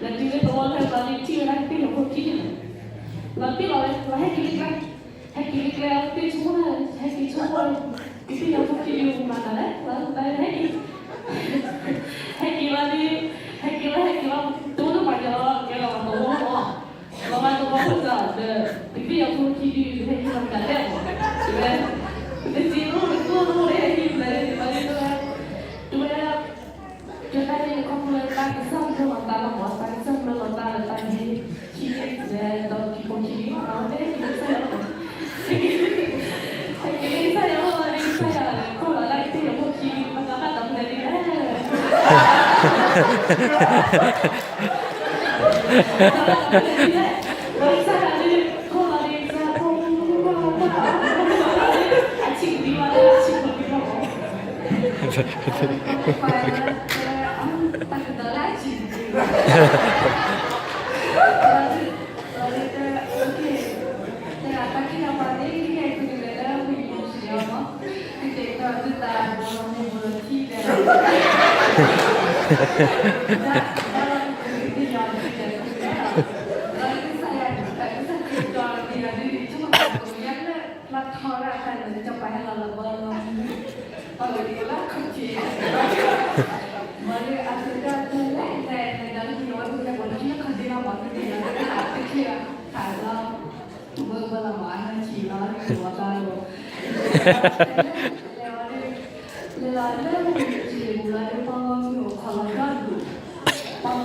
လဲၤတုၤလၢသဝီဖဲဘျီန့ၣ် ထံၣ်ဝဲဒၣ်ကသ့ၣ်ယီၤဖိခံဒုန့ၣ်, လီၤတံၢ်လီၤဝဲ လီၤဟဲက့ၤလၢကျဲ, ဟဲက့ၤလၢကျဲ သ့ၣ်ဆိကမိၣ်, ဟဲက့ၤဆိကမိၣ်, ကသ့ၣ်ယီၤဖိခံဒုမၤသးလဲၣ်, လီၤတံၢ်လီၤ ဟဲက့ၤ, ဟဲက့ၤလီၤဒီး, ဟဲက့ၤလီၤ ဟဲက့ၤလီၤ, တအိၣ်တပှၤကညီ ကဲလီၤသဝီမး, လီၤမးသဝီဖိစၢ်ဒီး, ကသ့ၣ်ယီၤဖိခံဒု ဟဲက့ၤလီၤမၤသးလဲၣ်မး, တဲဝဲ, တသ့ၣ်ညါ တသ့ၣ်ညါ ဟဲက့ၤမၤသးလဲၣ် တဲဝဲ, တဲဝဲ ကဲတၢ်န့ၣ် ခီဖျိလၢတၢ်ကစီၣ်မုာ်လီၤသးလီၤမး, တၢ်ကစီၣ်မုာ်လီၤသးလၢတၢ်ဟဲခံန့ၣ် ဒီးခံဖိခံန့ၣ် အဝဲသ့ၣ်ကသ့ၣ်ညါလီၤ, ကသ့ၣ်ညါလီၤ ကသ့ၣ်ညါလီၤ ခိၣ်လီၤလၢကသ့ၣ်ညါဖိခံန့ၣ် ပကဘၣ်တၢ်ဖဲလဲၣ်လဲၣ်, ဘၣ်ဆၣ်သနာ်က့ ခိၣ်လီၤလၢကသ့ၣ်ညါဖိ အဆံးကဒံဘၣ်လၢအဆံးဖိခံဖိ, တၢ်ကဒၢလၢအဆံး လီၤဒုး, လီၤဒုး, တဲဒၣ်တၢ်ခံးတၢ်ပှၤသ့ၣ်တဖၣ် ကဒုးလဲၤလၢဝံၤယံၤဆံးအီၤမး, ကတဲာ်ကတီၤသုသး ဘီလီၤမုၢ်ဘီလီၤထံလဲၣ်, တၢ်လီၤကကသ့ၣ်ညါဒ်လဲၣ်, လီၤဒုးကစၢ်ယွၤ, ကစၢ်ခရံာ်ကတီၤလီၤက့ၤယၤဒ်န့ၣ် ဆိကမိၣ်သးကမ့ၢ်လၢ လၢထီဒၣ်တၢ်န့ၣ် ကစီၤပၤဟဲလီၤလၢဘီလီၤမုၢ်, ပှၤလၢလၢခီၣ်ထံး, မ့ၢ်လၢအသုတၢ်လဲၣ်လဲၣ်လဲၣ် လဲၤဒီးလၢဟံၣ်လီၤဝဲ ပကဲပှၤလၢဟံၣ်လၢခီၣ်ထံးလီၤမး သုသ့ၣ်ညါလၢတၢ်တချ့ဘၣ် ခးလီၤ, ဘၢဘၢလီၤမး အဟဲထံၣ်လီၤ ဟံၣ်လီၤတၢ်လီၤ, လဲၤလီၤဒုး, လဲၤလီၤလၢဝံၤတထံၣ်ပူၤလီၤဒုး ပှၤဂီၢ်မုၢ်အိၣ်ခိးလီၤဒီဒူၣ်, ပှၤဂီၢ်မုၢ်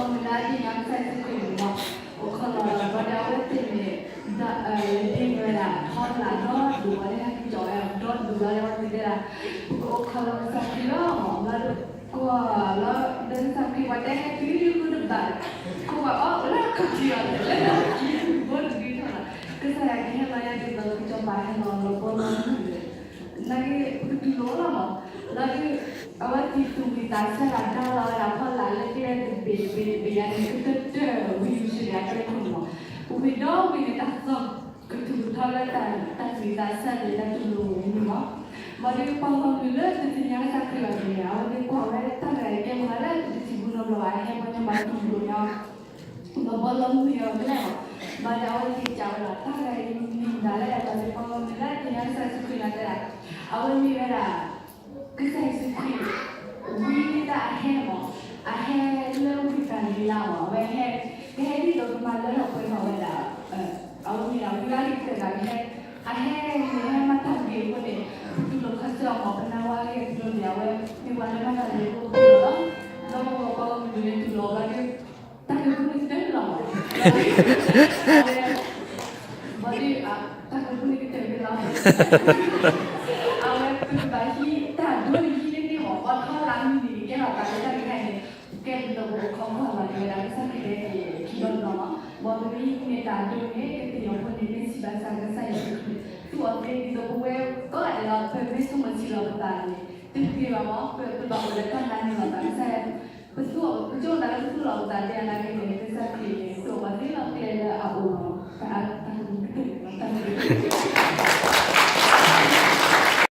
လၢအသ့ၣ်ညါကစၢ်ယ့ၣ်ၡူးခရံာ်န့ၣ်မး, အိၣ်ခိးလီၤဒီး ဘၣ်ဒီးအဝဲသ့ၣ်န့ၣ် ဒ်လဲၤဒ့ဝဲဒၣ် ဖီလာ်ဒီဒူၣ် ပှၤလၢဟဲက့ၤကၠီၣ်ဝဲဒီဒူၣ်လီၤ အဝဲသ့ၣ်တဲဒၣ်, ပကအိၣ်ခိးလီၤကစၢ်ခရံာ်လီၤမး လီၤဒုး, ကွၢ်လီၤဒီးကစၢ်ခရံာ် ပှၤတဲဟဲတုၤဒုးဃုတဘၣ်, ကွၢ်အီၤလၢခီၣ်ထံးအီၤ လဲၤလၢခံဘိတဒုထီၣ်လီၤ, ကစၢ်ယွၤကဟဲလီၤယၤဒ်သိး ကစီၤပၤဟဲလီၤလၢဘီလီၤမုၢ်ဒီး, နာ်က့ ပကတူၢ်လိာ်လီၤမး, လီၤဒုး, အဝဲသ့ၣ်သူၣ်ဝံၣ်သးဆၢဒၣ် ဒါလီၤဝဲဒၣ်ဖီလာ်လၢတ့ၢ်ဝဲတဘ့ၣ်တဘ့ၣ်တဘ့ၣ်ယၤန့ၣ် ကတၢၢ်တၢၢ်ဝံၤယံၤဆံးန့ၣ် အတၢ်ခိၣ်န့ၣ်မး, ဝံၤဒီးဝံၤန့ၣ် တၢ်သီၣ်ကထူၣ်ကထီလၢတၢ်သူၣ်ဝံၣ်သးဆၢန့ၣ် တၢ်တူၢ်လိာ်ဝံၤန့ၣ်မး, ဘၣ်ဒီးပှၤဂီၢ်မုၢ်လၢတသ့ၣ်ညါကစၢ်ခရံာ်ဘၣ်န့ၣ် အဝဲသ့ၣ်ကွၢ်ဝဲတၢ်ဂၤအံၤ ကဲမနုၤလၢတထံၣ်ဘူးနီတဘျီဘၣ် ဟဲပှၤညီဘၣ်တူၢ်လိာ်ညီ ဒီးဘီလီၤမုၢ်ဟဲအီၤကလဲာ်လီၤ, ဘၣ်ဒီးအဝဲသ့ၣ်စံးဝဲဒၣ် တၢ်ဂၤအံၤမ့ၢ်မတၤလဲၣ် ဘၣ်ဒီးပှၤဂီၢ်မုၢ်လၢတသ့ၣ်ညါကစၢ်ယ့ၣ်ၡူးခရံာ်န့ၣ်တဲဒၣ်, အဝဲမ့ၢ်ဝဲဒၣ် ကစၢ်ယ့ၣ်ၡူးခရံာ် ဝံဒၣ်အဟဲမး, အဟဲလၢဝ့ၢ်ကၤလံၤလါမး, အဝဲဟဲ, ကဟဲဒ်သိးကမၤလၢထီၣ်ပှဲၤထီၣ်ဝဲဒၣ်, အဝဲမ့ၢ်ဒၣ်ဝံဒၣ်လံကတၢၢ်ဒၣ် ကဟဲ, အဟဲန့ၣ် ဟဲမၤတၢ်ဂ့ၤအဃိန့ၣ်, ပတူၢ်လိာ်ခီဆၢအီၤမး ပနၢ်ဝါဂ့ၤအကျိၤန့ၣ် အဝဲမ့ၢ်ပှၤလၢမၤတၢ်ဂ့ၤအဃိလီၤ, ဒီးပှၤဂီၢ်မုၢ်ဒုးန့ၣ်တူၢ်လိာ်အီၤဘျီဒုး တၢ်ဂ့ၢ်ဖိန့ၣ်ကတၢၢ်လီၤမး, အဝဲ ဘၣ်ဒီး တၢ်ဂ့ၢ်ဖိန့ၣ်ကတၢၢ်လီၤ, အဝဲပကဘၣ်ဟံးတၢ်ဒိယံာ်န့ၢ်မး ဘၣ်ထီလၢမုၢ်နံၤန့ၣ် ကဲထီၣ်သးလၢတၢ်တခါအံၤန့ၣ်, ကဲဒ်သိးပအိၣ်ခိးကွၢ်လီၤက့ၤဝဲဒၣ်ကစၢ်ခရံာ်န့ၣ် ခံဘျီတဘျီမး, ဘၣ်ဒီးပဟံးန့ၢ်တၢ်ဒိန့ၣ် ကသ့ၣ်ညါဖိန့ၣ် မ့ၢ်စံးဘၣ်ဆၣ်ကစၢ်ယ့ၣ်ၡူးခရံာ် သူအီၤသ့ဒ်သိးပဝဲကိးဂၤဒဲးလီၤ, ပမ့ၢ်ဆိကမိၣ်ထံလီၤပသးန့ၣ် တသ့ဘၣ်မး, ပဘၣ်အိၣ်လၢတၢ်နာ်န့ၢ်လီၤသး